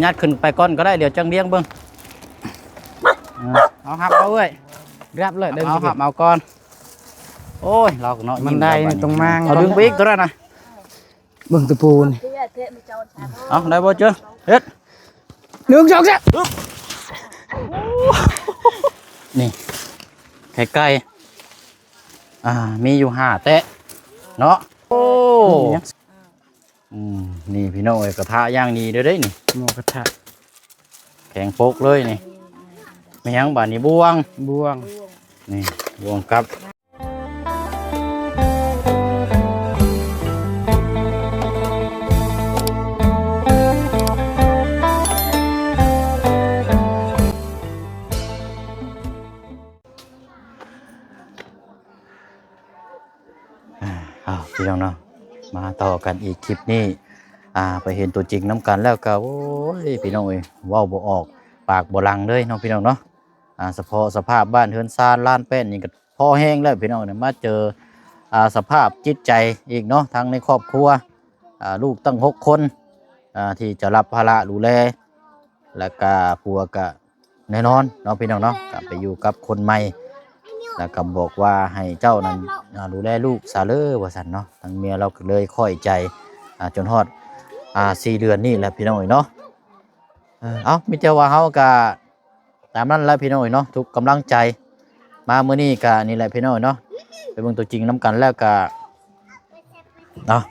ຍັດຂຶ້ນໄປກ່ອນກໍໄດ້ ດຽວຈັ່ງລຽງເບິ່ງ. ເອົາຮັບເອົາເອື້ອຍ ຮັບເລີຍ ເອົາຮັບເອົາກ່ອນ. ໂອ້ຍ ລາວກໍເນາະ ມັນໄດ້ ຍິງກັນບາດນີ້ ຕ້ອງມາງ ເອົາດຶງໄປອີກຕົວນັ້ນນະ. ເບິ່ງຕະປູນີ້ ເອົາ ໄດ້ບໍ່ເຈີ ເຮັດ ໜຶ່ງ ສອງ ສາມ ນີ້ ໄຂ່ໄກ່ ອ່າ ມີຢູ່ຫ້າແຕະເນາະ. ໂອ້ ອືມ ນີ້ພີ່ນ້ອງເອີຍ ກະທະຢ່າງດີເດີ້ເດ້ນີ້ ໝໍກະທະ ແຂງປົກເລີຍນີ້. ແມ່ນຫຍັງບາດນີ້ ບ່ວງ ບ່ວງ ນີ້ ບ່ວງກັບ ອ້າວ ພີ່ນ້ອງເນາະ ມາຕໍ່ກັນອີກຄລິບນີ້ ອ່າ ໄປເຫັນຕົວຈິງນຳກັນແລ້ວກໍ ໂອ້ຍ ພີ່ນ້ອງເອີຍ ເວົ້າບໍ່ອອກປາກບໍ່ຫຼັງເລີຍເນາະ ພີ່ນ້ອງເນາະ. ອ່າ ສະເພາະສະພາບບ້ານເຮືອນຊານລານແປ້ນນີ້ກໍພໍແຮງແລ້ວ ພີ່ນ້ອງເອີຍ ມາເຈີ ອ່າ ສະພາບຈິດໃຈອີກເນາະ ທັງໃນຄອບຄົວ ອ່າ ລູກຕັ້ງຫົກຄົນ ອ່າ ທີ່ຈະຮັບພາລະດູແລ ແລ້ວກະຜົວກະ ແນ່ນອນເນາະ ພີ່ນ້ອງເນາະ ກໍໄປຢູ່ກັບຄົນໃໝ່ ແລ້ວກໍບອກວ່າໃຫ້ເຈົ້ານັ້ນ ອ່າ ດູແລລູກຊະເລີວ່າຊັ້ນເນາະ. ທາງເມຍລາວກໍເລີຍຂ້ອຍໃຈ ອ່າ ຈົນຮອດ ອ່າ ສີ່ເດືອນນີ້ແຫຼະ ພີ່ນ້ອງເອີຍເນາະ. ເອີ ເອົ້າ ມີແຕ່ວ່າເຮົາກໍຕາມນັ້ນແຫຼະ ພີ່ນ້ອງເອີຍເນາະ ທຸກກຳລັງໃຈ. ມາມື້ນີ້ກໍນີ້ແຫຼະ ພີ່ນ້ອງເອີຍເນາະ ໄປເບິ່ງຕົວຈິງນຳກັນແລ້ວກໍ ເນາະ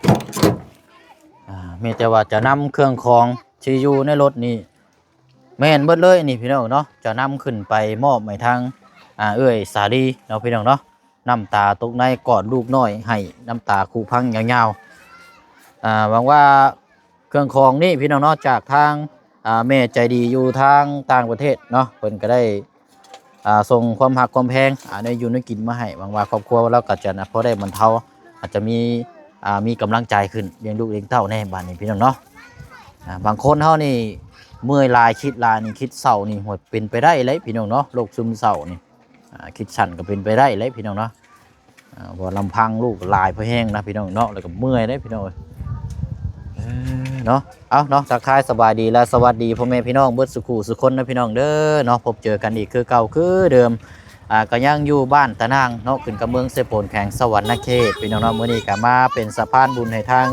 ອ່າ ມີແຕ່ວ່າຈະນຳເຄື່ອງຂອງທີ່ຢູ່ໃນລົດນີ້ ແມ່ນເບິດເລີຍນີ້ ພີ່ນ້ອງເນາະ ຈະນຳຂຶ້ນໄປມອບໃຫ້ທາງ ອ່າ ເອື້ອຍສາລີເນາະ ພີ່ນ້ອງເນາະ. ນ້ຳຕາຕົກໃນ ກອດລູກນ້ອຍໄຫ້ ນ້ຳຕາຄຸພັງຍາວໆ. ອ່າ ຫວັງວ່າເຄື່ອງຂອງນີ້ ພີ່ນ້ອງເນາະ ຈາກທາງ ອ່າ ແມ່ໃຈດີຢູ່ທາງຕ່າງປະເທດເນາະ ເພິ່ນກໍໄດ້ ອ່າ ສົ່ງຄວາມຮັກຄວາມແພງ ອ່າ ແນວຢູ່ແນວກິນມາໃຫ້. ຫວັງວ່າຄອບຄົວລາວກໍຈະພໍໄດ້ບັນເທົາ ອາດຈະມີ ອ່າ ມີກຳລັງໃຈຂຶ້ນ ລ້ຽງລູກລ້ຽງເຕົ້າແດ່ບາດນີ້ ພີ່ນ້ອງເນາະ. ອ່າ ບາງຄົນເຮົານີ້ເມື່ອຍຫຼາຍ ຄິດຫຼາຍນີ້ ຄິດເສົ້ານີ້ ໂຫຍ ເປັນໄປໄດ້ເລີຍ ພີ່ນ້ອງເນາະ ໂລກຊຶມເສົ້ານີ້ ອ່າ ຄິດສັ້ນກໍເປັນໄປໄດ້ເລີຍ ພີ່ນ້ອງເນາະ. ອ່າ ເພາະວ່າລຳພັງລູກຫຼາຍພໍແຮງນະ ພີ່ນ້ອງເນາະ ແລ້ວກໍເມື່ອຍເດ້ ພີ່ນ້ອງເອີຍ ເອີ ເນາະ. ເອົາເນາະ ທັກທາຍສະບາຍດີ ແລະ ສະຫວັດດີພໍ່ແມ່ພີ່ນ້ອງເບິດສູ່ຄູ່ສູ່ຄົນນະ ພີ່ນ້ອງເດີເນາະ. ພົບເຈີກັນອີກຄືເກົ່າຄືເດີມ ອ່າ ກໍຍັງຢູ່ບ້ານຕານາງເນາະ ຂຶ້ນກັບເມືອງເຊໂປນ ແຂວງສະຫວັນນະເຂດ ພີ່ນ້ອງເນາະ. ມື້ນີ້ກໍມາເປັນສະພານບຸນໃຫ້ທາງ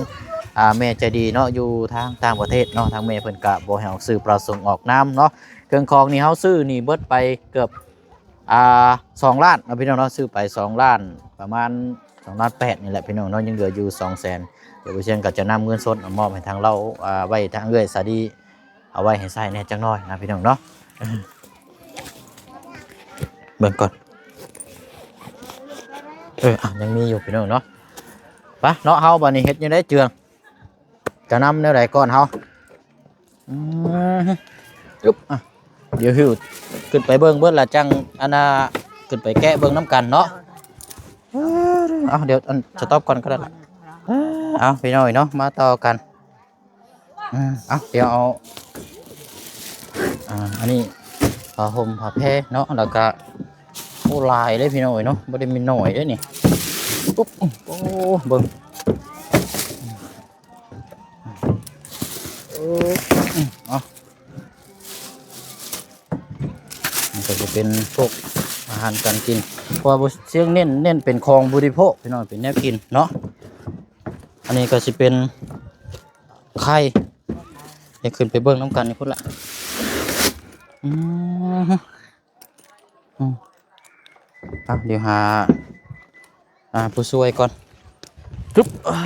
ອ່າ ແມ່ໃຈດີເນາະ ຢູ່ທາງຕ່າງປະເທດເນາະ. ທາງແມ່ເພິ່ນກໍບໍ່ໃຫ້ອອກຊື່ປະສົງອອກນາມເນາະ. ເຄື່ອງຂອງນີ້ເຮົາຊື້ນີ້ເບິດໄປເກືອບ ອ່າ ສອງລ້ານເນາະ ພີ່ນ້ອງເນາະ ຊື້ໄປສອງລ້ານ ປະມານສອງລ້ານແປດນີ້ແຫຼະ ພີ່ນ້ອງເນາະ ຍັງເຫຼືອຢູ່ສອງແສນ. ດຽວບໍ່ຊຽງກໍຈະນຳເງິນສົດມາມອບໃຫ້ທາງລາວ ອ່າ ໄວ້ທາງເອື້ອຍສາລີ ເອົາໄວ້ໃຫ້ໃຊ້ແດ່ຈັກໜ້ອຍນະ ພີ່ນ້ອງເນາະ. ເບິ່ງກ່ອນ ເອີ ອ່ະ ຍັງມີຢູ່ ພີ່ນ້ອງເນາະ. ໄປເນາະ ເຮົາບາດນີ້ເຮັດແນວໃດເຈື່ອງ ຈະນຳແນວໃດກ່ອນເຮົາ? ອືມ ອຶບ ອ່ະ ດຽວຫິ້ວຂຶ້ນໄປເບິ່ງເບິດລະ ຈັ່ງອັນນ່າ ຂຶ້ນໄປແກະເບິ່ງນຳກັນເນາະ. ເອົາ ດຽວອັນສະຕັອບກ່ອນກໍໄດ້ລະ. ເອົາ ພີ່ນ້ອງເນາະ ມາຕໍ່ກັນ. ອືມ ເອົາ ດຽວເອົາ ອ່າ ອັນນີ້ຜ້າຫົ່ມຜ້າແພເນາະ ແລ້ວກະ ໂອ້ ຫຼາຍເດ້ ພີ່ນ້ອງເອີຍເນາະ ບໍ່ໄດ້ມີໜ້ອຍເດ້ນີ້. ປຸບ ໂອ້ ເບິ່ງ ເອີ ເອົາ ມັນກໍຈະເປັນພວກອາຫານການກິນ ເພາະວ່າບໍ່ ຊຽງເນັ້ນ ເນັ້ນເປັນຂອງບໍລິໂພກ ພີ່ນ້ອງ ເປັນແນວກິນເນາະ. ອັນນີ້ກໍຊິເປັນໄຂ່ ດຽວຂຶ້ນໄປເບິ່ງນຳກັນຢູ່ພຸ້ນລະ. ອືມ ອືມ ອ່ະ ດຽວຫາ ອ່າ ຜູ້ຊ່ວຍກ່ອນ. ຕຶບ ອ່າ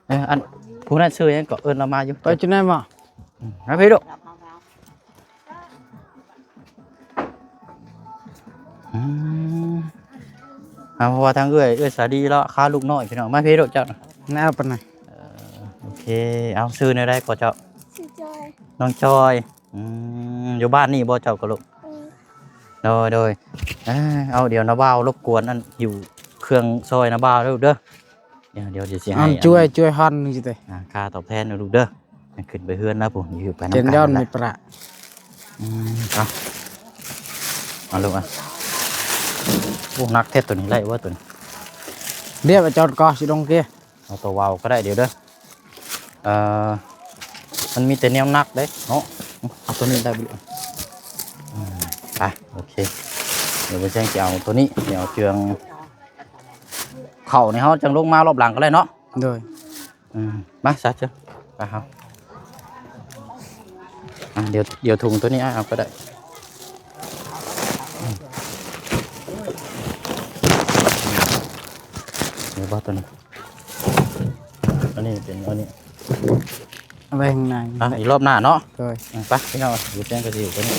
ເອີ ອັນຜູ້ນັ້ນຊື່ຫຍັງເກາະ ເອີ້ນລາວມາຢູ່ ໄປຈັ່ງໃດໝໍ? ອືມ ມາພີ້ລູກ. ອືມ ເອົາ ເພາະວ່າທາງເອື້ອຍ ເອື້ອຍສາລີລາວຄາລູກນ້ອຍ ພີ່ນ້ອງ. ມາພີ້ລູກເຈົ້າ ແນວປານນັ້ນ. ເອີ ໂອເຄ ເອົາ ຊື່ແນວໃດເກາະເຈົ້າ? ຊື່ຈອຍ. ນ້ອງຈອຍ. ອືມ ຢູ່ບ້ານນີ້ບໍ່ເຈົ້າກໍລູກ? ອືມ ໂດຍ ໂດຍ. ເອີ ເອົາ ດຽວນ້າບ່າວລົບກວນອັນຫິ້ວເຄື່ອງຊ່ອຍນ້າບ່າວເດີລູກເດີ. ດຽວ ດຽວຊິໃຫ້ ອັນ ຊ່ວຍ ຊ່ວຍຫັນນີ້ຕິ ອ່າ ຄ່າຕອບແທນເດີລູກເດີ. ຂຶ້ນໄປເຮືອນນະພຸ້ນ ຢູ່ໄປນຳກັນ ເຈັນຍ້ອນມີປະ. ອືມ ເອົາ ເອົາລູກ ອ່ະ. ໂອ້ ໜັກແທ້ໂຕນີ້ ໄດ້ບໍ່ໂຕນີ້? ດຽວໄປຈອດກໍຊິລົງເກ. ເອົາໂຕເວົ້າກໍໄດ້ ດຽວເດີ. ເອີ ມັນມີແຕ່ແນວໜັກເດ້ເນາະ. ເອົາໂຕນີ້ໄດ້ບໍ່? ອືມ ໄປ ໂອເຄ ດຽວບໍ່ແຈ້ງຊິເອົາໂຕນີ້ ດຽວເອົາເຈືອງເຂົ້ານີ້ ເຮົາຈັ່ງລົງມາລອບຫຼັງກໍໄດ້ເນາະ. ໂດຍ ອືມ ມາຊະເຈົ້າ ໄປເຮົາ ອ່ະ ດຽວ ດຽວຖົງໂຕນີ້ອ້າຍເອົາກໍໄດ້. ອືມ ນີ້ບໍ່ໂຕນີ້ ອັນນີ້ເປັນ ອັນນີ້ ເອົາໄວ້ຂ້າງໃນ ອ່ະ ອີກລອບໜ້າເນາະ. ໂດຍ ອືມ ໄປ ພີ່ນ້ອງ ຢູ່ເທິງກໍຊິຢູ່ຕົວນີ້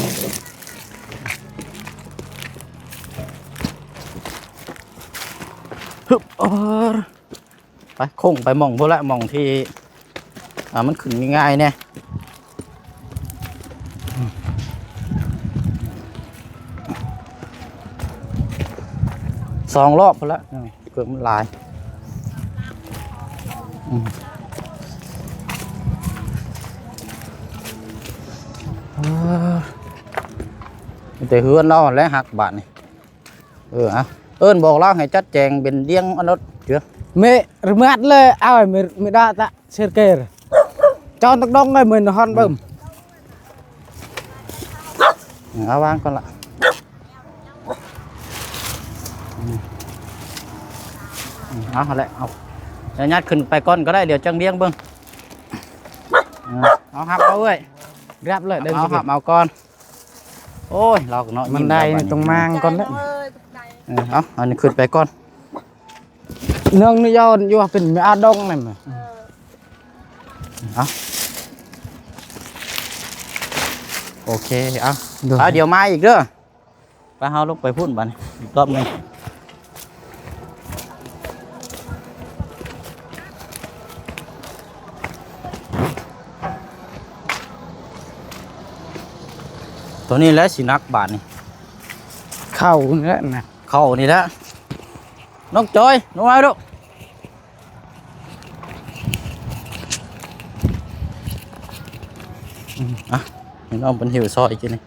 ຮຶບ ເອີ ໄປ ໂຄ້ງໄປໝ່ອງພຸ້ນລະ ໝ່ອງທີ່ ອ່າ ມັນຂຶ້ນງ່າຍໆແດ່. ສອງລອບພຸ້ນລະ ເກືອບມັນຫຼາຍ. ອືມ ເອີ ມີແຕ່ເຮືອນລາວຫັ້ນແຫຼະຫັກບາດນີ້. ເອີ ເອົາ ເອີ້ນບອກລາວໃຫ້ຈັດແຈງເປັນລຽງອັນນັ້ນເທື່ອ ເມ ຣະມັດເລີຍ ເອົາ ເມ ເມດາຕະ ເຊີເກຣ ຈອນຕັກດອງເລີຍ ເມີນຮອນເບິ່ມ. ອືມ ເອົາວາງກ່ອນລະ. ອືມ ອືມ ເອົາຫັ້ນແຫຼະ ເອົາ ດຽວຍັດຂຶ້ນໄປກ່ອນກໍໄດ້ ດຽວຈັ່ງລຽງເບິ່ງ. ເອີ ເອົາ ຮັບເອົາເອື້ອຍ ຮັບເລີຍ ເດີນ ເອົາ ຮັບເອົາກ່ອນ. ໂອ້ຍ ລາວກໍເນາະ ມັນໄດ້ ຍິ້ມແລ້ວບາດນີ້ ຕ້ອງມາງກ່ອນເດ້. ເອີ ເອົາ ອັນນີ້ຂຶ້ນໄປກ່ອນ. ເນື່ອງນີ້ຍ້ອນຢູ່ວ່າເປັນແມ່ອາດອງນັ້ນນະ. ເອົາ ໂອເຄ ເອົາ ໂດຍ ເອົາ ດຽວມາອີກເດີ. ໄປ ເຮົາລົງໄປພຸ້ນບາດນີ້ ອີກລອບໜຶ່ງ. ໂຕນີ້ແຫຼະຊິໜັກບາດນີ້ ເຂົ້ານີ້ແຫຼະນະ. ເຂົ້ານີ້ແຫຼະ ນ້ອງຈອຍ ລົງມາດູ. ອືມ ອ່ະ ໃຫ້ນ້ອງເພິ່ນຫິ້ວຊ່ອຍກິນນີ້.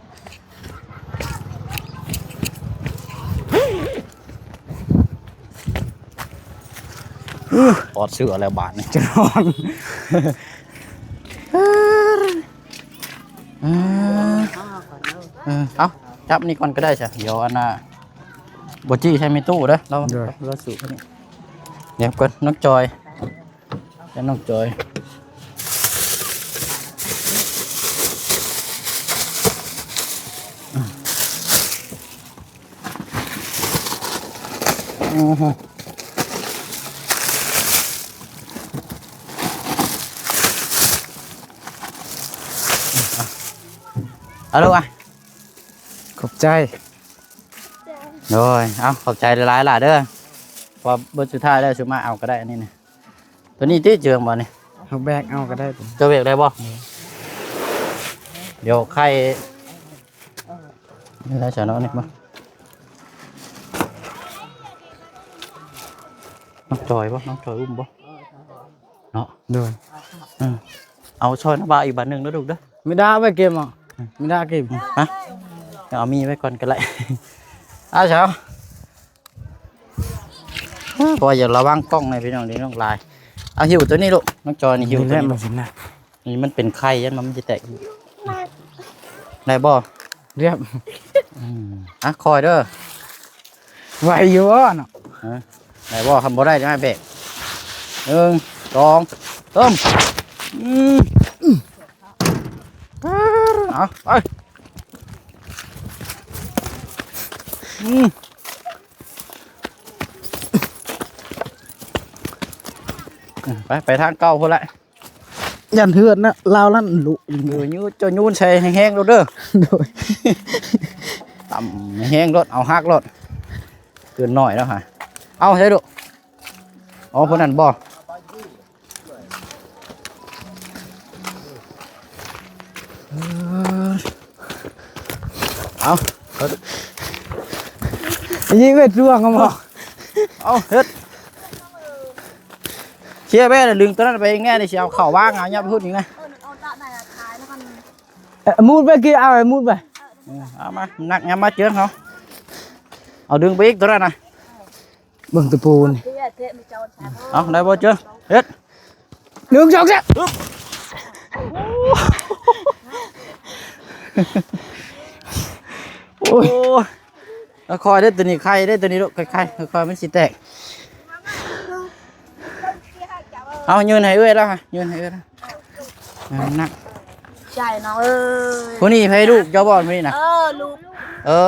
ອື ຖອດເສື້ອແລ້ວບາດນີ້ ຈະນອນ. ເອີ ເອີ ເອົາ ຈັບນີ້ກ່ອນກໍໄດ້ຊະ ດຽວອັນນ່າ ບໍ່ຈີ້ໃສ່ແມ່ຕູ້ເດີ ລາວ ໂດຍ ລາວສູ້ນີ້. ດຽວກ່ອນ ນ້ອງຈອຍ ແລ້ວນ້ອງຈອຍ ອືຮຶ ເອົາລູກອະ ຂອບໃຈ. ໂດຍ ເອົາ ຂອບໃຈຫຼາຍໆຫຼ້າເດີ ເພາະວ່າເບິດສຸດທ້າຍແລ້ວ ຊິມາເອົາກໍໄດ້ ອັນນີ້ນະ. ຕົວນີ້ຕິເຈື່ອງບໍ່ນີ້? ເຮົາແບກເອົາກໍໄດ້ ເຈົ້າແບກໄດ້ບໍ່? ອືມ ດຽວໄຂ່ ນີ້ແຫຼະຊະເນາະ ນີ້ມາ ນ້ອງຈອຍບໍ່? ນ້ອງຈອຍອຸ້ມບໍ່? ເນາະ ໂດຍ ອືມ ເອົາຊ່ອຍນ້ຳບາອີກບາດໜຶ່ງເດີລູກເດີ. ມີດາໄວ້ເກມ ອືມ ມີດາເກມ ຮະ ເອົາມີໄວ້ກ່ອນກໍໄດ້ ອາ ເຈົ້າ ເພາະວ່າຢາກລະວັງກ້ອງໃນພີ່ນ້ອງ ເດັກນ້ອຍຫຼາຍ. ເອົາ ຫິ້ວຕົວນີ້ລູກ ນ້ອງຈອຍນີ້ ຫິ້ວຕົວນີ້ ນີ້ແຫຼະ ມັນຊິໜັກ ນີ້ມັນເປັນໄຂ່ ຢ້ານວ່າມັນຊິແຕກ ໄດ້ບໍ່? ລຽບ ອືມ ອ່ະ ຄ່ອຍເດີ. ໄຫວຢູ່ບໍ່ເນາະ? ຮະ ໄດ້ບໍ່? ຄັນບໍ່ໄດ້ຈະໃຫ້ແບກ ໜຶ່ງ ສອງ ເອີມ ອືມ ເອົາ ໄປ ອືມ ໄປ ໄປທາງເກົ່າພຸ້ນແຫຼະ. ຢ້ານເຮືອນນະ ລາວນັ້ນລຸ ເອີ ຍູ້ ເຈົ້າຍູ້ໃສ່ແຮງໆໂລດເດີ. ໂດຍ ຕຳແຮງໂລດ ເອົາຮັກໂລດ ເກີນໜ້ອຍແລ້ວຫະ. ເອົາໃສ່ດຸ ອໍ ຜູ້ນັ້ນບໍ່? ເອີ ເອົາ ຍິງເວດດວງເອົາບໍ່? ເອົາ ເຮັດ ເຊຍແວ່ ດຶງຕົວນັ້ນໄປແດ່ ຊິເອົາເຂົ້າວາງ ເອົາຫຍັບໄປພຸ້ນອີກນະ. ເອີ ມຸດໄປກີ້ ເອົາໃຫ້ມຸດໄປ. ເອີ ເອົາມາ ໜັກ ຫຍັບມາເຈີເຮົາ ເອົາດຶງໄປອີກຕົວນັ້ນນະ. ເບິ່ງຕະປູນີ້ ເອົາ ໄດ້ບໍ່ເຈີ ເຮັດ ໜຶ່ງ ສອງ ສາມ ອຶບ ໂອ້ ໂອ້ ໂອ້ຍ ໂອ້ຍ ເອົາຄ່ອຍເດີ ຕົວນີ້ໄຂ່ເດີ ຕົວນີ້ລູກ ໄຂ່ໆ ຄ່ອຍໆ ມັນຊິແຕກ. ເອົາ ຍື່ນໃຫ້ເອື້ອຍລາວ ຍື່ນໃຫ້ເອື້ອຍລາວ. ເອີ ໜັກ ໃຊ່ນ້ອງເອີຍ. ຜູ້ນີ້ໃຜ ລູກເຈົ້າບໍ່ ຜູ້ນີ້ນະ? ເອີ ລູກ ເອີ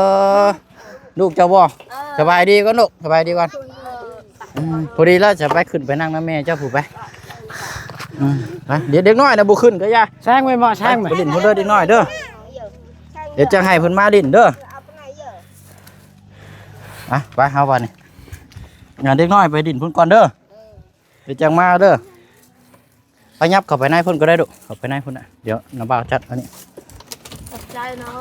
ລູກເຈົ້າບໍ່? ເອີ ສະບາຍດີກ່ອນລູກ ສະບາຍດີກ່ອນ. ເອີ ອືມ ພໍດີແລ້ວ ຈະໄປຂຶ້ນໄປນັ່ງນຳແມ່ເຈົ້າຜູ້ໄປ. ອືມ ໄປ ດຽວເດັກນ້ອຍນະບໍ່ຂຶ້ນກໍຢ່າ ແຊງໄວ້ບໍ່ ແຊງໄວ້ ໄປຫຼິ້ນພຸ້ນເດີ ເດັກນ້ອຍເດີ. ດຽວຈັ່ງໃຫ້ເພິ່ນມາຫຼິ້ນເດີ. ອ່ະ ໄປເຮົາບາດນີ້ ເດັກນ້ອຍໄປຫຼິ້ນພຸ້ນກ່ອນເດີ ດຽວຈັ່ງມາເດີ. ໄປ ຫຍັບເຂົ້າໄປໃນພຸ້ນກໍໄດ້ລູກ ເຂົ້າໄປໃນພຸ້ນນະ ດຽວນ້າບ່າວຈັດອັນນີ້. ຂອບໃຈເນາະ.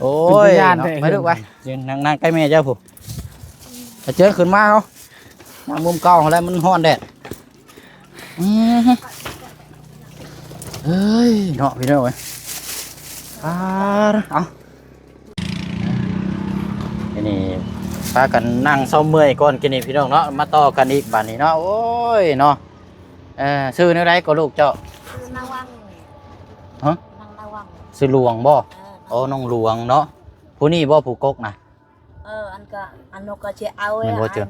ໂອ້ຍ ເປັນຕາຢ້ານແທ້ ໄປລູກ ໄປ ຢືນນັ່ງ ນັ່ງໃກ້ແມ່ເຈົ້າພຸ້ນ. ອືມ ໄປ ເຈີຂຶ້ນມາເຮົາ ນັ່ງມຸມເກົ່າຫັ້ນແຫຼະ ມັນຮ້ອນແດດ. ອືມ ເອີຍ ເນາະ ພີ່ນ້ອງເອີຍ. ອ່າ ເອົາ ອັນນີ້ພາກັນນັ່ງເຊົາເມື່ອຍກ່ອນ ກິນນີ້ພີ່ນ້ອງເນາະ ມາຕໍ່ກັນອີກບາດນີ້ເນາະ. ໂອ້ຍເນາະ ເອີ ຊື່ແນວໃດກໍລູກເຈົ້າ? ຊື່ນາງວັງ. ຮະ? ນາງນາງວັງ. ຊື່ຫຼວງບໍ່? ເອີ ໂອ້ ນ້ອງຫຼວງເນາະ. ຜູ້ນີ້ບໍ່ ຜູ້ກົກນະ? ເອີ ອັນກະ ອັນນົກກະຊິເອົາ ແມ່ນບໍ່? ເຈົ້າ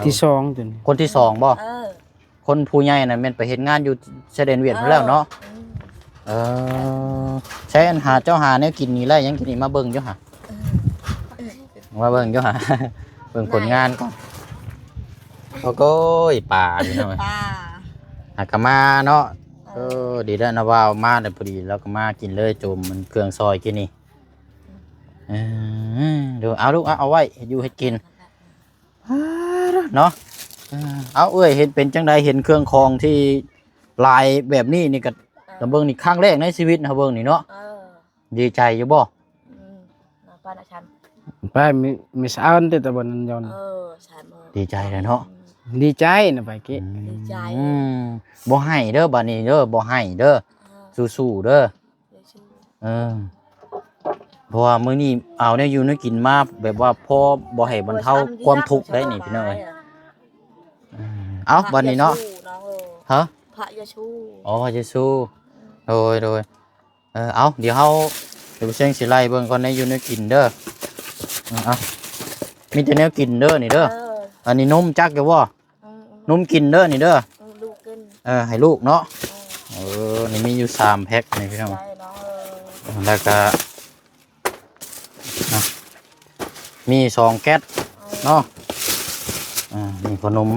ທີ່ສອງຕົວນີ້ ຄົນທີສອງບໍ່? ເອີ ຄົນຜູ້ໃຫຍ່ນັ້ນແມ່ນໄປເຮັດງານຢູ່ຊາຍແດນຫວຽດພຸ້ນແລ້ວເນາະ. ເອີ ອືມ ເອີ ໃຊ້ອັນຫາ ເຈົ້າຫາແນວກິນນີ້ໄດ້ຫຍັງກິນນີ້ ມາເບິ່ງຢູ່ຫາ ເອີ ມາເບິ່ງຢູ່ຫາ ເບິ່ງຜົນງານກ່ອນ. ໂອ້ໂກຍ ປາພີ່ນ້ອງ ປາ ຫາກະມາເນາະ. ເອີ ເອີ ດີແລ້ວນະ ວ່າມາແລ້ວພໍດີ ລາວກໍມາກິນເລີຍ ໂຈມມັນເຄື່ອງຊອຍກິນນີ້. ເອີ ເອີ ເອົາລູກ ເອົາ ເອົາໄວ້ເຮັດຢູ່ເຮັດກິນ. ເນາະ ເອີ ເອົາ ເອື້ອຍ ເຫັນເປັນຈັ່ງໃດ ເຫັນເຄື່ອງຂອງທີ່ຫຼາຍແບບນີ້ນີ້ກະ ເອີ ລະເບິ່ງນີ້ຄັ້ງແລກໃນຊີວິດນະ ເບິ່ງນີ້ເນາະ. ເອີ ດີໃຈຢູ່ບໍ່? ອືມ ໄປ ມີ ມີສາວເດ້ ແຕ່ບໍ່ນັ້ນຍ້ອນ ເອີ ສາວ ດີໃຈແລ້ວເນາະ. ອືມ ດີໃຈນະ ໄປເກະ ອືມ ດີໃຈ ອືມ ບໍ່ໃຫ້ເດີ ບາດນີ້ເດີ ບໍ່ໃຫ້ເດີ. ເອີ ສູ້ໆເດີ. ເອີ ເພາະວ່າມື້ນີ້ເອົາແນວຢູ່ແນວກິນມາ ແບບວ່າພໍບໍ່ໃຫ້ບັນເທົາຄວາມທຸກໄດ້ນີ້ພີ່ນ້ອງເອີຍ. ເອົາ ບັດນີ້ເນາະ ພະຢາຊູ ນ້ອງເອີຍ ຮະ ພະຢາຊູ ອໍ ພະຢາຊູ ອືມ ໂດຍໆ. ເອີ ເອົາ ດຽວເຮົາ ດຽວເຊງຊິໄລ່ເບິ່ງກ່ອນ ແນວຢູ່ແນວກິນເດີ. ເອົາ ມີແຕ່ແນວກິນເດີນີ້ເດີ. ເອີ ອັນນີ້ນົມຈັກຢູ່ບໍ່? ອືມໆ ນົມກິນເດີນີ້ເດີ. ອືມ ລູກກິນ ເອີ ໃຫ້ລູກເນາະ. ອືມ ເອີ ນີ້ມີຢູ່ສາມແພັກນີ້ພີ່ນ້ອງ ແລ້ວກະ ອ່ະ ມີສອງແກັດ ເອີ ເນາະ. ອ່າ ນີ້ຂະໜົມ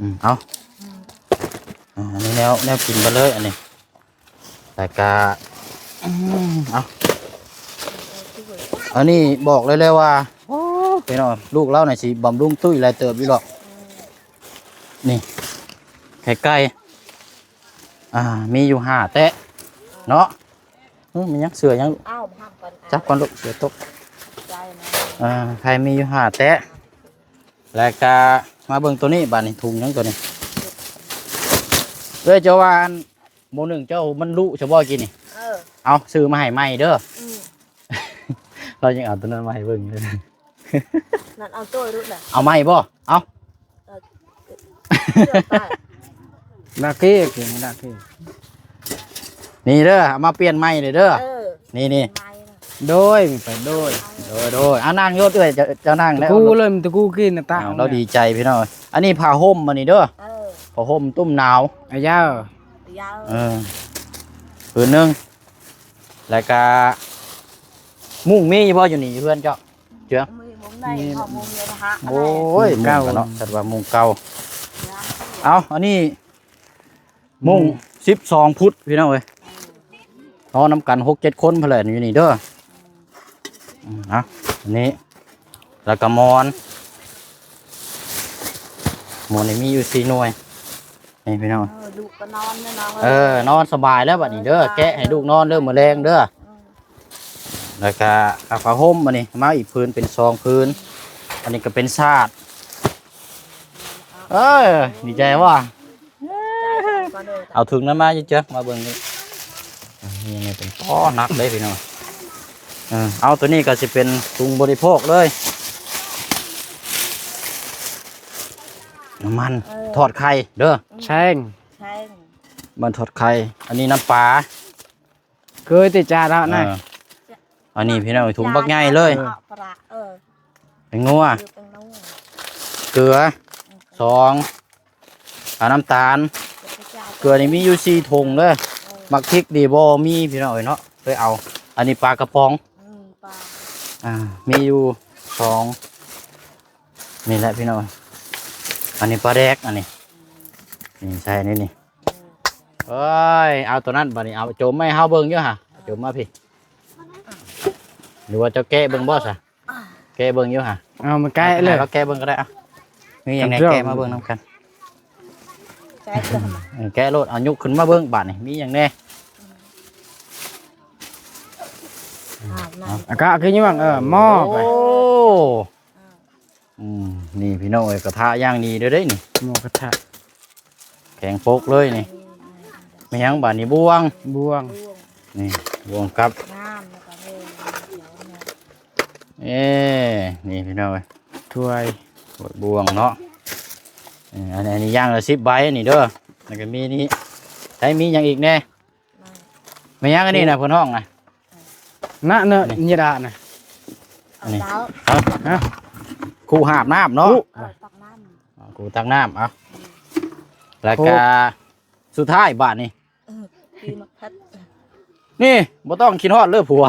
ອືມ ເອົາ ອືມ ອ່າ ອັນນີ້ແນວ ແນວກິນໄປເລີຍອັນນີ້. ແລ້ວກະ ອືມ ເອົາ ອັນນີ້ບອກໄດ້ເລີຍວ່າ ໂອ້ ພີ່ນ້ອງ ລູກລາວນີ້ຊິບຳລຸງຕຸ້ຍຫຼາຍເຕີບຢູ່ດອກ. ນີ້ ໄຂ່ໄກ່ ອ່າ ມີຢູ່ຫ້າແຕະເນາະ. ອື ມີຫຍັງ ເສືອຫຍັງ? ອ້າວ ມາຮັບກ່ອນ ຈັບກ່ອນລູກ ເສືອຕົກ. ອ່າ ໄຂ່ມີຢູ່ຫ້າແຕະ. ແລ້ວກະມາເບິ່ງໂຕນີ້ ບາດນີ້ ຖົງຫຍັງໂຕນີ້? ເອີຍ ເຈົ້າວ່າອັນ ໝໍໜຶ່ງເຈົ້າມັນລຸຊະບໍ່ກີ້ນີ້? ເອີ ເອົາ ຊື້ມາໃຫ້ໃໝ່ເດີ. ອືມ ລາວຍັງເອົາໂຕນັ້ນມາໃຫ້ເບິ່ງເລີຍ. ນັ້ນເອົາໂຕລຸນະ ເອົາໃໝ່ບໍ່? ເອົາ ເອີ ດາເກ ດາເກ ນີ້ເດີ ເອົາມາປ່ຽນໃໝ່ເດີ. ເອີ ນີ້ໆ ໂດຍ ໄປໂດຍ ໂດຍໆ. ອ່າ ນັ່ງໂຍດເອື້ອຍ ເຈົ້າ ເຈົ້ານັ່ງແລ້ວ ຕະກູເລີຍ ຕະກູກິນນະຕາ. ເອົາ ລາວດີໃຈພີ່ນ້ອງ. ອັນນີ້ຜ້າຫົ່ມ ອັນນີ້ເດີ. ເອີ ຜ້າຫົ່ມຕຸ້ມໜາວ ອາຍາວ ເອີ ຜືນໜຶ່ງ. ແລ້ວກະມຸ້ງມີຢູ່ບໍ່ ຢູ່ນີ້ ຢູ່ເຮືອນເຈົ້າ? ເຈື່ອງ ໂອ້ຍ ມຸ້ງເກົ່າເນາະ ຄັນວ່າມຸ້ງເກົ່າ. ເອົາ ອັນນີ້ມຸ້ງ ອືມ ສິບສອງຟຸດ ພີ່ນ້ອງເອີຍ. ນອນນຳກັນຫົກເຈັດຄົນພຸ້ນແຫຼະ ຢູ່ນີ້ເດີ. ອືມ ເອົາ ອັນນີ້ ແລ້ວກະໝອນ ໝອນນີ້ມີຢູ່ສີ່ໜ່ວຍ. ນີ້ພີ່ນ້ອງ ເອີ ລູກກໍນອນເດີນ້ອງເອີຍ. ເອີ ນອນສະບາຍແລ້ວບັດນີ້ເດີ. ແກະໃຫ້ລູກນອນເດີ ມື້ແລງເດີ. ອືມ ແລ້ວກະເອົາຜ້າຫົ່ມອັນນີ້ມາອີກຜືນ ເປັນສອງຜືນ. ອັນນີ້ກໍເປັນສາດ. ເອີ ດີໃຈບໍ່? ເອົາຖົງນັ້ນມາເຈີ ມາເບິ່ງນີ້. ນີ້ເປັນ ໂອ້ ໜັກເດ້ພີ່ນ້ອງ. ເອີ ເອົາ ໂຕນີ້ກໍຊິເປັນຖົງບໍລິໂພກເລີຍ. ນ້ຳມັນ ເອີ ທອດໄຂ່ເດີ ແຊງ ແຊງ ມັນທອດໄຂ່. ອັນນີ້ນ້ຳປາ. ເຄີຍແຕ່ຈາດເນາະນະ. ເອີ ອັນນີ້ພີ່ນ້ອງ ຖົງບັກໃຫຍ່ເລີຍ. ເອີ ປະ ເອີ ແປ້ງນົວ ເອີ ແປ້ງນົວ ເກືອ ສອງ ອາ ນ້ຳຕານ ເກືອນີ້ມີຢູ່ສີ່ຖົງເດີ. ເອີ ໝາກພິກນີ້ບໍ່ມີພີ່ນ້ອງເອີຍເນາະ ເລີຍເອົາ ອັນນີ້ປາກະປ໋ອງ ອືມ ປາ ອ່າ ມີຢູ່ສອງ ນີ້ແຫຼະພີ່ນ້ອງ ອັນນີ້ປາແດກ ອັນນີ້ ນີ້ໃສ່ອັນນີ້ນີ້. ເອີ ເອີຍ ເອົາໂຕນັ້ນບາດນີ້ ເອົາໂຈມມາໃຫ້ເຮົາເບິ່ງຢູ່ຫະ ໂຈມມາພີ້ ຫຼືວ່າເຈົ້າແກະເບິ່ງບໍ່ຊະ? ແກະເບິ່ງຢູ່ຫະ ເອົາມາແກະເລີຍ ເອົາແກະເບິ່ງກໍໄດ້. ເອົາ ມີຫຍັງແດ່ ແກະມາເບິ່ງນຳກັນ. ເອີ ແກະໂລດ ເອົາຍົກຂຶ້ນມາເບິ່ງບາດນີ້ ມີຫຍັງແດ່? ອາ ອາກະຄືຍວງ ເອີ ໝໍ້ໄປ. ໂອ້ ອືມ ນີ້ພີ່ນ້ອງເອີຍ ກະທະຢ່າງດີເດີເດ້ນີ້ ໝໍ້ກະທະ ແຂງປົກເລີຍນີ້. ແມ່ນຫຍັງບາດນີ້? ບ່ວງ ບ່ວງ ນີ້ ບ່ວງກັບ ເອີ ນີ້ພີ່ນ້ອງເອີຍ ຖ້ວຍ ຖ້ວຍບ່ວງເນາະ. ເອີ ອັນນີ້ ອັນນີ້ຢ່າງລະສິບໃບນີ້ເດີ. ແລ້ວກໍມີນີ້ ໃຊ້ມີຫຍັງອີກແດ່? ແມ່ນຫຍັງອັນນີ້ນະ ເພິ່ນຮ້ອງນະ? ນະເນາະ ນີ້ ຍາດານະ ອັນນີ້ ເອົາ ຮະ ຄູ່ຫາບນ້ຳເນາະ ຄູ່ ເອີ ຕັກນ້ຳ ອ່າ ຄູ່ຕັກນ້ຳ ເອົາ ແລ້ວກະສຸດທ້າຍບາດນີ້ ເອີ ປີໝາກພັດ ນີ້ ບໍ່ຕ້ອງຄິດຮອດເລີຍຜົວ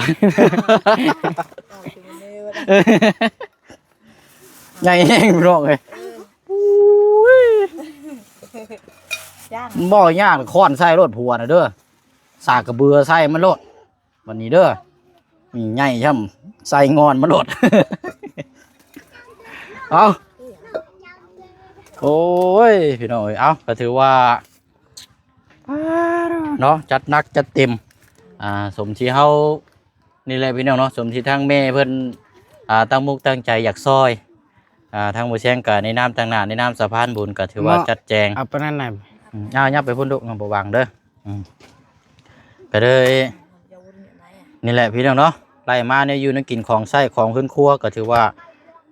ໃຫຍ່ແຮງພີ່ນ້ອງເອີຍ. ເອີ ໂອ້ຍ ຢ້ານ ບໍ່ຢ້ານ ຄ້ອນໃສ່ໂລດຜົວນະເດີ ສາກກະເບືອໃສ່ມັນໂລດ ບັດນີ້ເດີ ມີໃຫຍ່ຊ່ຳໃສ່ງອນມັນໂລດ. ເອົາ ໂອ້ຍ ພີ່ນ້ອງເອີຍ ເອົາ ກໍຖືວ່າ ເນາະ ຈັດໜັກຈັດເຕັມ ອ່າ ສົມທີ່ເຮົາ ນີ້ແຫຼະພີ່ນ້ອງເນາະ ສົມທີ່ທາງແມ່ເພິ່ນ ອ່າ ຕັ້ງມຸກຕັ້ງໃຈຢາກຊ່ອຍ ອ່າ ທາງບໍ່ແຊງກໍໃນນາມຕາງໜ້າ ໃນນາມສະພານບຸນ ກໍຖືວ່າ ເນາະ ຈັດແຈງ ເອົາປານນັ້ນນະ ອືມ ເອົາ ຫຍັບໄປພຸ້ນລູກ ນ້ອງບໍ່ຫວັງເດີ ອືມ ກໍເລີຍ ນີ້ແຫຼະພີ່ນ້ອງເນາະ ໄລ່ມາແນວຢູ່ແນວກິນ ຂອງໃຊ້ ຂອງເຮືອນຄົວ ກໍຖືວ່າ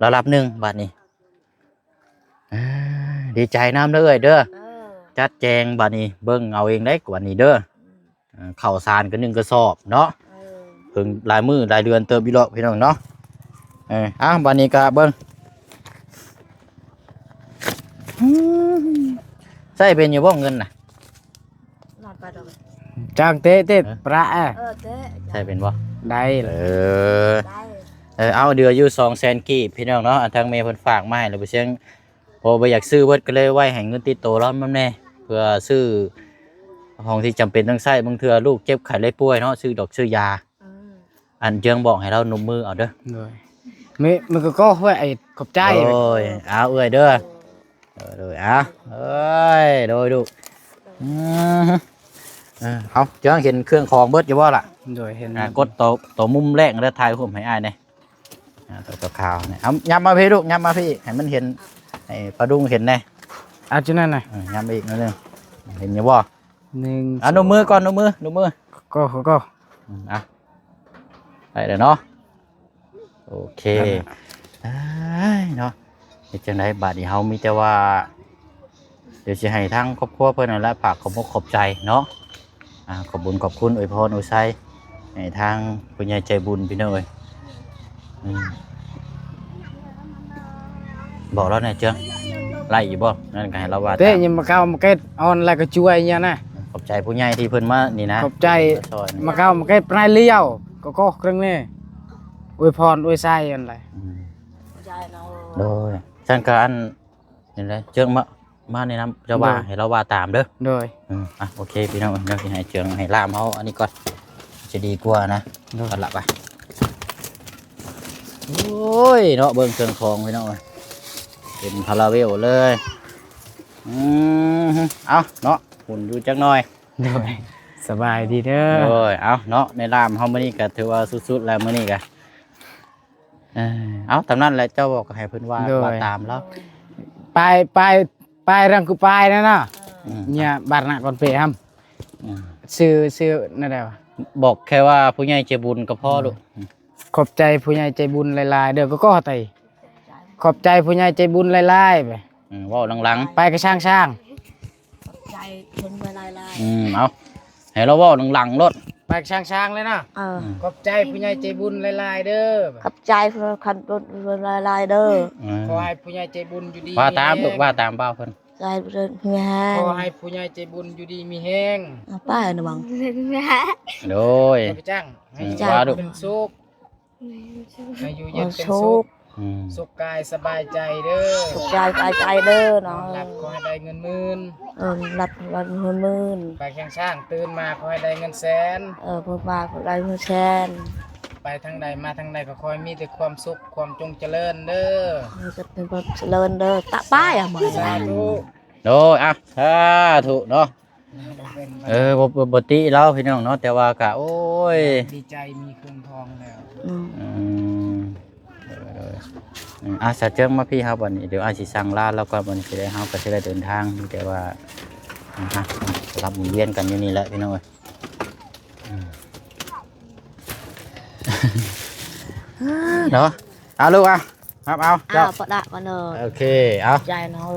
ລະດັບໜຶ່ງບາດນີ້. ເອີ ດີໃຈນຳເດີເອື້ອຍເດີ ເອີ ຈັດແຈງບາດນີ້ ເບິ່ງເອົາເອງໄດ້ກວ່ານີ້ເດີ ອືມ ເອີ ເຂົ້າສານກໍໜຶ່ງກະສອບເນາະ ເອີ ເພິ່ງຫຼາຍມື້ຫຼາຍເດືອນເຕີບຢູ່ດອກພີ່ນ້ອງເນາະ. ເອີ ເອົາ ບາດນີ້ກະເບິ່ງ ອືມ ໃຊ້ເປັນຢູ່ບໍ່ເງິນນະ? ຈາງເຕະເຕະ ເອີ ປະ ເອີ ເຕະ ໃຊ້ເປັນບໍ່? ໄດ້ ເອີ ໄດ້ ເອີ ເອົາ ເຫຼືອຢູ່ສອງແສນກີບພີ່ນ້ອງເນາະ ອັນທາງແມ່ເພິ່ນຝາກມາໃຫ້ ແລ້ວບໍ່ເຊງ ເພາະບໍ່ຢາກຊື້ເບິດ ກໍເລີຍໄວ້ໃຫ້ເງິນຕິດໂຕລາວນຳແດ່ ເພື່ອຊື້ຂອງທີ່ຈຳເປັນຕ້ອງໃຊ້ ບາງເທື່ອລູກເຈັບໄຂ້ໄດ້ປ່ວຍເນາະ ຊື້ດອກຊື້ຢາ ອືມ ອັນເຈືອງບອກໃຫ້ລາວນົບມືເອົາເດີ ໂດຍ ມີ ມີກໍຂໍໃຫ້ຂອບໃຈ ໂດຍ ເອົາເອື້ອຍເດີ ໂດຍ ເອີ ໂດຍ ເອົາ ເອີຍ ໂດຍ ລູກ ອືມ ເອີ ເອົາ ເຈືອງເຫັນເຄື່ອງຂອງເບິດຢູ່ບໍ່ລະ? ໂດຍ ເຫັນ ອ່າ ກົດໂຕ ໂຕມຸມແລກເດີ ຖ່າຍຮູບໃຫ້ອ້າຍແດ່ ອ່າ ຕົວຂາວນີ້ ເອົາ ຫຍັບມາພີ້ລູກ ຫຍັບມາພີ້ ໃຫ້ມັນເຫັນ ໃຫ້ປ້າດຸງເຫັນແດ່ ເອົາຈຸດນັ້ນນະ ເອີ ຫຍັບອີກໜ້ອຍໜຶ່ງ ເຫັນຢູ່ບໍ່? ໜຶ່ງ ອ່າ ນົບມືກ່ອນ ນົບມື ນົບມື ກໍ ກໍ ກໍ ອືມ ອ່ະ ໄດ້ແລ້ວເນາະ ໂອເຄ ນັ້ນແຫຼະ ເອີຍ ເນາະ ເຮັດຈັ່ງໃດບາດນີ້ ເຮົາມີແຕ່ວ່າ ດຽວຊິໃຫ້ທາງຄອບຄົວເພິ່ນນັ້ນແຫຼະ ຝາກຂອບອົກຂອບໃຈເນາະ ອ່າ ຂອບບຸນຂອບຄຸນ ອວຍພອນອວຍໄຊໃຫ້ທາງຜູ້ໃຫຍ່ໃຈບຸນພີ່ນ້ອງເອີຍ ອືມ ບອກລາວແດ່ເຈືອງ ໄລ່ຢູ່ບໍ່? ນັ້ນກໍໃຫ້ລາວວ່າຕາມ ເຕະຍັງມາເຂົ້າມາເກັດອອນ ແລ້ວກໍຊ່ວຍຫຍັງນະ ຂອບໃຈຜູ້ໃຫຍ່ທີ່ເພິ່ນມານີ້ນະ ຂອບໃຈ ມາເຂົ້າມາເກັດປາຍລຽວ ກໍກໍເຄື່ອງນີ້ ອວຍພອນອວຍໄຊຫັ້ນແຫຼະ ອືມ ໂດຍ ຊັ້ນກໍອັນ ນີ້ແຫຼະ ເຈີມາ ມາແນະນຳ ເຈົ້າວ່າ ໂດຍ ໃຫ້ລາວວ່າຕາມເດີ ໂດຍ ອືມ ອ່ະ ໂອເຄ ພີ່ນ້ອງ ດຽວຊິໃຫ້ເຈີງໃຫ້ລາມເຮົາອັນນີ້ກ່ອນ ຈະດີກວ່ານະ ໂດຍ ກັນລະໄປ ໂອ້ຍ ເນາະ ເບິ່ງເຄື່ອງຂອງພີ່ນ້ອງ ເຕັມຄາຣາເບວເລີຍ ອືມ ເອົາເນາະ ຫຸ່ນຢູ່ຈັກໜ່ອຍ ໂດຍ ສະບາຍດີເດີ ໂດຍ ເອົາເນາະ ໃນລາມເຮົາມື້ນີ້ກໍຖືວ່າສຸດໆແລ້ວ ມື້ນີ້ກໍ ເອີ ເອົາ ຕາມນັ້ນແຫຼະ ເຈົ້າບອກໃຫ້ເພິ່ນວ່າ ໂດຍ ວ່າຕາມລາວ ປາຍ ປາຍ ປາຍເລື່ອງຄືປາຍນັ້ນນະ ອືມ ເນຍ ບາດນະກ່ອນເປຫຳ ອືມ ຊື່ ຊື່ແນວໃດວະ ບອກແຄ່ວ່າຜູ້ໃຫຍ່ໃຈບຸນກໍພໍ ອືມ ລູກ ຂອບໃຈຜູ້ໃຫຍ່ໃຈບຸນຫຼາຍໆເດີ ກໍກໍໄຕ ຂອບໃຈຜູ້ໃຫຍ່ໃຈບຸນຫຼາຍໆ ອືມ ເວົ້າຫຼັງໆ ໄປກະຊ່າງໆ ຂອບໃຈເພິ່ນຫຼາຍໆ ອືມ ເອົາ ໃຫ້ລາວເວົ້າຫຼັງໆໂລດ ປາກຊ້າງໆ ເລີຍເນາະ. ເອີ ອືມ ຂອບໃຈຜູ້ໃຫຍ່ໃຈບຸນຫຼາຍໆ ເດີ. ຂອບໃຈຜູ້ຄັນດົນຫຼາຍໆ ເດີ. ເອີ ຂໍໃຫ້ຜູ້ໃຫຍ່ໃຈບຸນຢູ່ດີ ວ່າຕາມ ມີແຮງ ລູກ ວ່າຕາມບ່າວເພິ່ນ. ໃຈເພິ່ນມີແຮງ ຂໍໃຫ້ຜູ້ໃຫຍ່ໃຈບຸນຢູ່ດີມີແຮງ. ເອົາໄປນະບັງ. ໂດຍ ໃຫ້ໄປຈ້າງ ໃຫ້ຢູ່ເຢັນເປັນສຸກ. ໃຫ້ຢູ່ເຢັນເປັນສຸກ ອືມ ສຸກກາຍສະບາຍໃຈເດີ ສຸກກາຍສະບາຍໃຈເດີ ນອນຫຼັບຂໍໃຫ້ໄດ້ເງິນໝື່ນ ເອີ ນອນຫຼັບຂໍໃຫ້ໄດ້ເງິນໝື່ນ ໄປແຂ່ງຊ້າງຕື່ນມາຂໍໃຫ້ໄດ້ເງິນແສນ ເອີ ເພິ່ນວ່າຂໍໃຫ້ໄດ້ເງິນແສນ ໄປທາງໃດມາທາງໃດກໍຂໍໃຫ້ມີແຕ່ຄວາມສຸກຄວາມຈົ່ງຈະເລີນເດີ ເອີ ຈະເປັນຄວາມຈະເລີນເດີ ຕະປາຍອະໝໍ ສາທຸ. ໂດຍ ອ່ະ ສາທຸເນາະ. ເອີ ບໍ່ ບໍ່ ບໍ່ຕິລາວພີ່ນ້ອງເນາະ ແຕ່ວ່າກະ ໂອ້ຍ ດີໃຈມີເຄື່ອງທອງແລ້ວ. ອືມ ອືມ ເອີ ເອີ ອືມ ອ່ະ ສາວເຈີງມາພີ້ເຮົາບັດນີ້ ດຽວອ້າຍຊິສັ່ງລາລາວກ່ອນ ບັດນີ້ຊິໄດ້ ເຮົາກໍຊິໄດ້ເດີນທາງ ມີແຕ່ວ່າ ອ່າ ສະຫຼັບໝູນວຽນກັນຢູ່ນີ້ແຫຼະພີ່ນ້ອງເອີຍ. ອືມ ເນາະ ເອົາລູກ ເອົາ ຮັບເອົາ ເຈົ້າ ປະດະກ່ອນເດີ. ໂອເຄ ເອົາ ໃຈເນາະ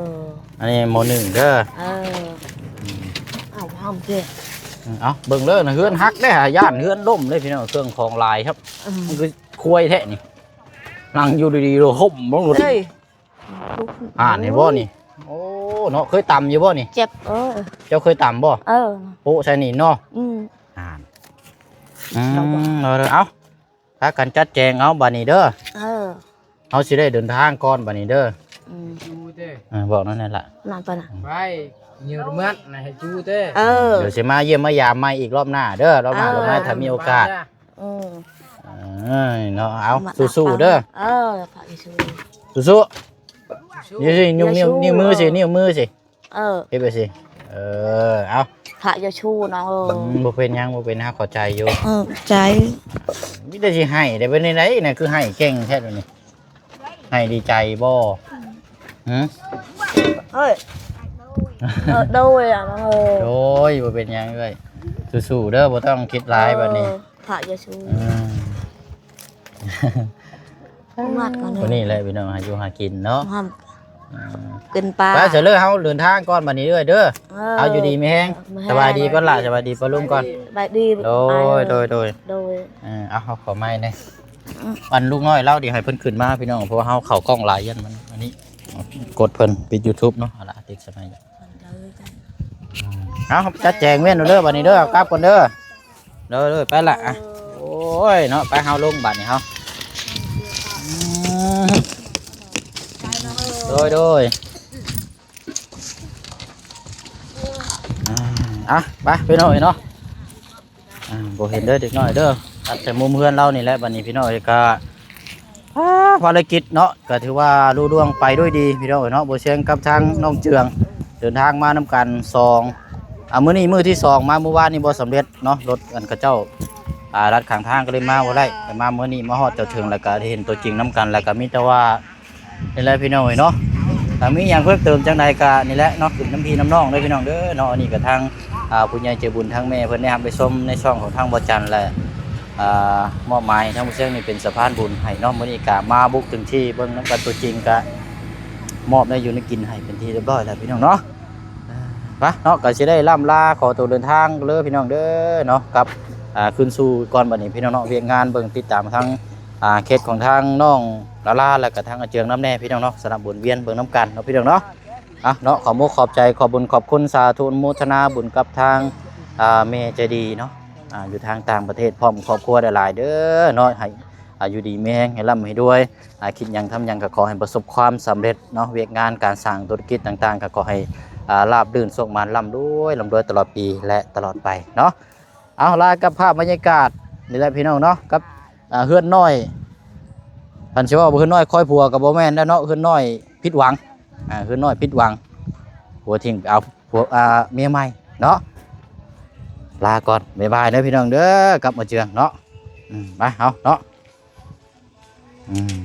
ເອີ ອັນນີ້ໝໍໜຶ່ງເດີ ເອີ ອືມ ເອົາ ເອົາເດີ ອືມ ເອົາ ເບິ່ງເດີນະ ເຮືອນຫັກເດ້ຫາ ຢ້ານເຮືອນລົ້ມເດ້ພີ່ນ້ອງ ເຄື່ອງຂອງຫຼາຍຄັບ ອືມ ມັນຄືຄວາຍແທ້ນີ້ ນັ່ງຢູ່ດີໆ ລົ້ມລົງໂລດ ເອີຍ ອ່ານນີ້ບໍ່ນີ້ ໂອ້ ເນາະ ເຄີຍຕຳຢູ່ບໍ່ນີ້ ເຈັບ ເອີ ເຈົ້າເຄີຍຕຳບໍ່ ເອີ ໂປະໃສ່ນີ້ເນາະ ອືມ ອ່ານ ອືມ ເອົາ ເອົາ ພາກັນຈັດແຈງເອົາບັດນີ້ເດີ ເອີ ເຮົາຊິໄດ້ເດີນທາງກ່ອນບັດນີ້ເດີ ອືມ ເອີ ບອກນັ້ນແຫຼະ ນັ້ນໄປນະ ໄປ ເຍອລະມັນນະ ໃຫ້ຢູ່ເດີ ເອີ ດຽວຊິມາຢ້ຽມມາຢາມໃໝ່ອີກລອບໜ້າເດີ ລອບໜ້າ ເອີ ລອບໜ້າ ຖ້າມີໂອກາດ ເອີ ເອີ ເນາະ ເອົາ ມາ ສູ້ໆເດີ ເອີ ສູ້ໆ ສູ້ໆ ນີ້ຊິ ນິ້ວ ນິ້ວມືຊິ ນິ້ວມືຊິ ເອີ ເຮັດໄປຊິ ເອີ ເອົາ ພະຢ່າຊູ້ນ້ອງເອີຍ ອືມ ບໍ່ເປັນຫຍັງ ບໍ່ເປັນຫຍັງ ເຂົ້າໃຈຢູ່ ເອີ ໃຈ ມີແຕ່ຊິໄຫ້ໄດ້ ເປັນໃດນະ ຄືໄຫ້ເກັ່ງແທ້ດຽວນີ້ ໄຫ້ດີໃຈບໍ່ ຫື ເອີຍ ເອີ ໂດຍ ນ້ອງເອີຍ ໂດຍ ບໍ່ເປັນຫຍັງເອີຍ ສູ້ໆເດີ ບໍ່ຕ້ອງຄິດຫຼາຍ ເອີ ບັດນີ້ ພະຢ່າຊູ້ ອືມ ມັດກ່ອນເດີ ຜູ້ນີ້ແຫຼະພີ່ນ້ອງ ຫາຢູ່ຫາກິນເນາະ ອືມ ກິນປາ ໄປ ສະເລີ ເຮົາເດີນທາງກ່ອນບັດນີ້ເດີ ເອີ ເອົາ ຢູ່ດີມີແຮງ ມີແຮງ ສະບາຍດີກ່ອນລະ ສະບາຍດີປ້າລຸງກ່ອນ ສະບາຍດີ ໂດຍ ໂດຍ ໂດຍ ໂດຍ ເອີ ເອົາ ເຮົາຂໍໄມ້ແດ່ ອືມ ອັນລູກນ້ອຍລາວ ດຽວໃຫ້ເພິ່ນຂຶ້ນມາພີ່ນ້ອງ ເພາະວ່າເຮົາເຂົ້າກ້ອງຫຼາຍ ຢ້ານມັນອັນນີ້ ກົດເພິ່ນ ປິດ YouTube ເນາະ ເອົາລະ ຕິດສະໄໝ ເອົາ ຈັດແຈງແມ່ນເດີ ບັດນີ້ເດີ ເອົາກັບກ່ອນເດີ ໂດຍ ໂດຍ ໄປລະ ອ່ະ ໂອ້ຍ ເນາະ ໄປ ເຮົາລົງບັດນີ້ເຮົາ ອືມ ໂດຍ ໂດຍ ອ່າ ອ່ະ ໄປ ພີ່ນ້ອງເອີຍເນາະ ອ່າ ບໍ່ເຫັນເດີເດັກນ້ອຍເດີ ຕັດແຕ່ມຸມເຮືອນລາວນີ້ແຫຼະ ບັດນີ້ພີ່ນ້ອງເອີຍ ກະ ອ່າ ພາລະກິດເນາະ ກະຖືວ່າລຸລ່ວງໄປດ້ວຍດີພີ່ນ້ອງເອີຍເນາະ ບໍ່ຊຽງກັບທາງນ້ອງເຈືອງ ເດີນທາງມານຳກັນສອງ ອ່າ ມື້ນີ້ມື້ທີສອງ ມາມື້ວານນີ້ບໍ່ສຳເລັດເນາະ ລົດອັນເຂົາເຈົ້າ ອ່າ ລັດຂ້າງທາງກໍເລີຍມາບໍ່ໄດ້ ແຕ່ມາມື້ນີ້ມາຮອດຈອດເຖິງ ແລ້ວກະໄດ້ເຫັນຕົວຈິງນຳກັນ ແລ້ວກະມີແຕ່ວ່າ ນີ້ແຫຼະພີ່ນ້ອງເອີຍເນາະ ຖ້າມີຫຍັງເພີ່ມເຕີມຈັ່ງໃດກະນີ້ແຫຼະເນາະ ຂຶ້ນນຳພີ່ນຳນ້ອງເດີພີ່ນ້ອງເດີເນາະ ອັນນີ້ກະທາງ ອ່າ ຜູ້ໃຫຍ່ໃຈບຸນທາງແມ່ເພິ່ນໄດ້ຮັບໄປຊົມໃນຊ່ອງຂອງທາງບໍ່ຈັນ ແລະ ອ່າ ມອບໝາຍໃຫ້ທາງບໍ່ເຊີງນີ້ເປັນສະພານບຸນໃຫ້ເນາະ ມື້ນີ້ກະມາບຸກເຖິງທີ່ເບິ່ງນຳກັນຕົວຈິງ ກະມອບແນວຢູ່ແນວກິນໃຫ້ເປັນທີ່ຮຽບຮ້ອຍແລ້ວພີ່ນ້ອງເນາະ. ໄປເນາະ ກໍຊິໄດ້ລ່ຳລາຂໍຕົວເດີນທາງເດີພີ່ນ້ອງເດີເນາະ ກັບ ອ່າ ຄືນສູ່ກ່ອນບັດນີ້ພີ່ນ້ອງເນາະ ວຽກງານເບິ່ງຕິດຕາມທາງ ອ່າ ເຂດຂອງທາງນ້ອງລາລາ ແລ້ວກໍທາງອາເຈືອງນຳແດ່ພີ່ນ້ອງເນາະ ສຳລັບບຸນວຽນເບິ່ງນຳກັນເນາະພີ່ນ້ອງເນາະ. ອ່ະເນາະ ຂໍມຸກຂອບໃຈຂອບບຸນຂອບຄຸນ ສາທຸອະນຸໂມທະນາບຸນກັບທາງ ອ່າ ແມ່ໃຈດີເນາະ ອ່າ ຢູ່ທາງຕ່າງປະເທດພ້ອມຄອບຄົວຫຼາຍໆເດີເນາະ ໃຫ້ ອ່າ ຢູ່ດີມີແຮງ ໃຫ້ລ່ຳໃຫ້ລວຍ ອ່າ ຄິດຫຍັງທຳຫຍັງກໍຂໍໃຫ້ປະສົບຄວາມສຳເລັດເນາະ ວຽກງານການສ້າງທຸລະກິດຕ່າງໆ ກໍຂໍໃຫ້ ອ່າ ລາບລື່ນໂຊກໝານ ລ່ຳລວຍ ລ່ຳລວຍຕະຫຼອດປີ ແລະ ຕະຫຼອດໄປເນາະ. ເອົາ ລາກັບພາບບັນຍາກາດນີ້ແຫຼະພີ່ນ້ອງເນາະ ກັບ ອ່າ ເຮືອນນ້ອຍ ຄັນຊິເວົ້າວ່າເຮືອນນ້ອຍຄອຍຜົວກໍບໍ່ແມ່ນແລ້ວເນາະ ເຮືອນນ້ອຍຜິດຫວັງ ອ່າ ເຮືອນນ້ອຍຜິດຫວັງ ຜົວຖິ້ມໄປເອົາຜົວ ອ່າ ເມຍໃໝ່ເນາະ. ລາກ່ອນ ບາຍບາຍເດີພີ່ນ້ອງເດີ ກັບອາເຈືອງເນາະ ອືມ ໄປເຮົາເນາະ ອືມ.